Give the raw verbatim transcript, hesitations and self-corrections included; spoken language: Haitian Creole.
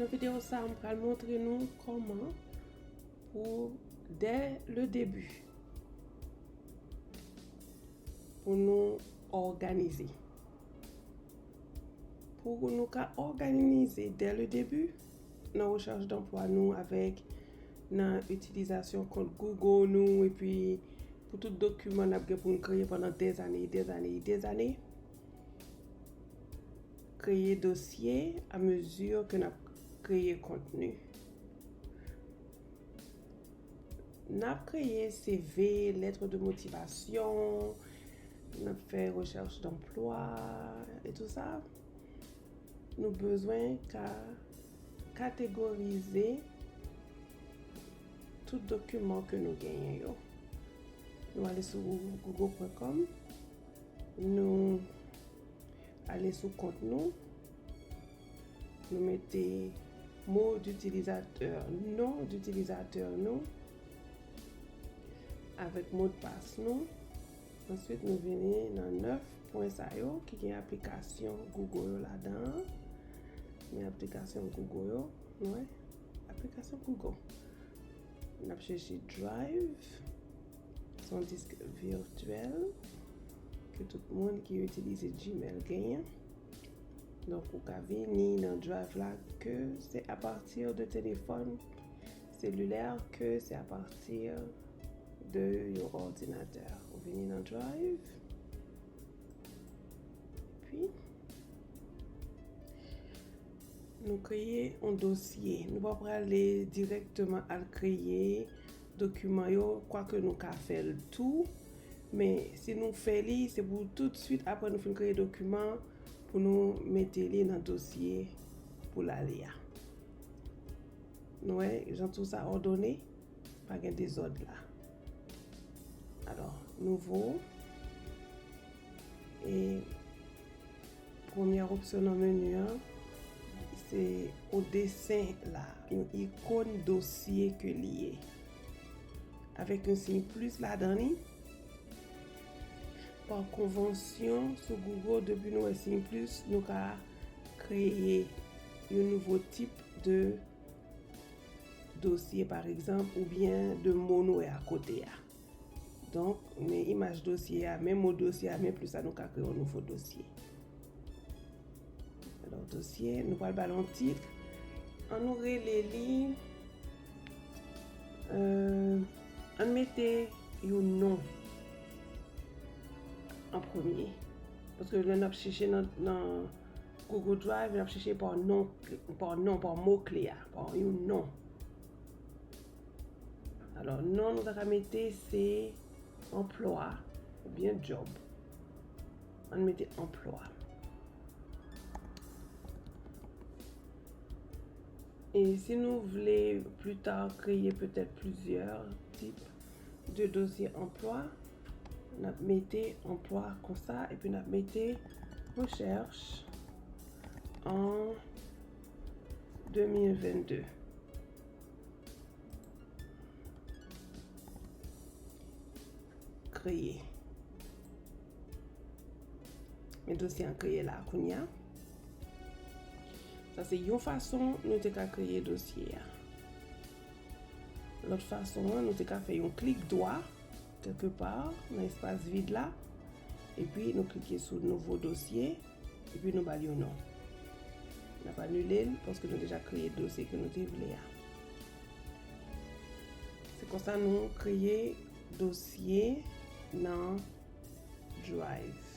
Nan videyo sa, m pral montre nou kòman pou, dès le début, pou nou òganize. Pou nou ka òganize dès le début, nan rechèch danplwa nou avèk, nan itilizasyon kont Google nou, epi pou tout dokiman n ap gen pou n kreye pandan dèzane, dèzane, dèzane. Kreye dosye a mezi ke n ap kreye kontni. N ap kreye C V, lettre de motivation, n ap fè recherche d'emploi e tout sa. Nou bezwen ka kategorize tout dokiman ke nou genyen yo. Nou ale sou google point com, nou ale sou kont nou, nou mete mo ditilizatè, non ditilizatè nou, avèk modpas nou. Answit, nou vini nan nèf pwen sa yo ki gen aplikasyon Google yo ladan an. Gen aplikasyon Google yo, nou wè, aplikasyon Google. N ap chèche Drive, se yon disk vityèl ke tout moun ki itilize Gmail genyen. Donk, ou ka vini nan Drive la ke se apati de telefòn selilè, ke se apati de yon òdinatè. Ou vini nan Drive. Epi, nou kreye yon dosye. Nou pa prale dirèkteman al kreye dokiman yo, kwake nou ka fè l tou. Men, si nou fè li, se pou toutswit, apre nou fin kreye dokiman, pou nou mete li nan dosye pou l ale a. Nou wè, jan tou sa òdone, pa gen dezòd la. Alò, nouvo, e premyè opsyon nan meni an, se yon desen la, yon ikòn dosye ke li ye. Avèk yon siy plis ladan li, pa konvansyon sou Google, depi nou wè siy plis, nou ka kreye yon nouvo tip de dosye, pa egzanp, oubyen de mo nou wè akote a. Donk, men imaj dosye a, men mo dosye a, men plis la, nou ka kreye yon nouvo dosye. Alò, dosye, nou pral ba l yon tit. An nou rele li, euh, an mete yon non an premye. Paske lè n ap chèche nan, nan Google Drive, n ap chèche pa non, pa non, pa mo kle a, pa yon non. Alò, non nou ta ka mete se anplwa oubyen job. Ann mete anplwa. E si nou vle pli ta kreye petèt plizyè tip de dosye anplwa, n ap mete anplwa konsa, epi n ap mete rechèch an de mil vennde. Kreye. Men dosye an kreye la kounye a. Sa se yon fason nou te ka kreye dosye a. Lòt fason an, nou te ka fè yon klik dwa, kèlke pa, nan espas vid la, epi nou klike sou nouvo dosye, epi nou ba l yon non. N ap anile l, paske nou deja kreye dosye ke nou te vle a. Se konsa nou kreye dosye nan Drive.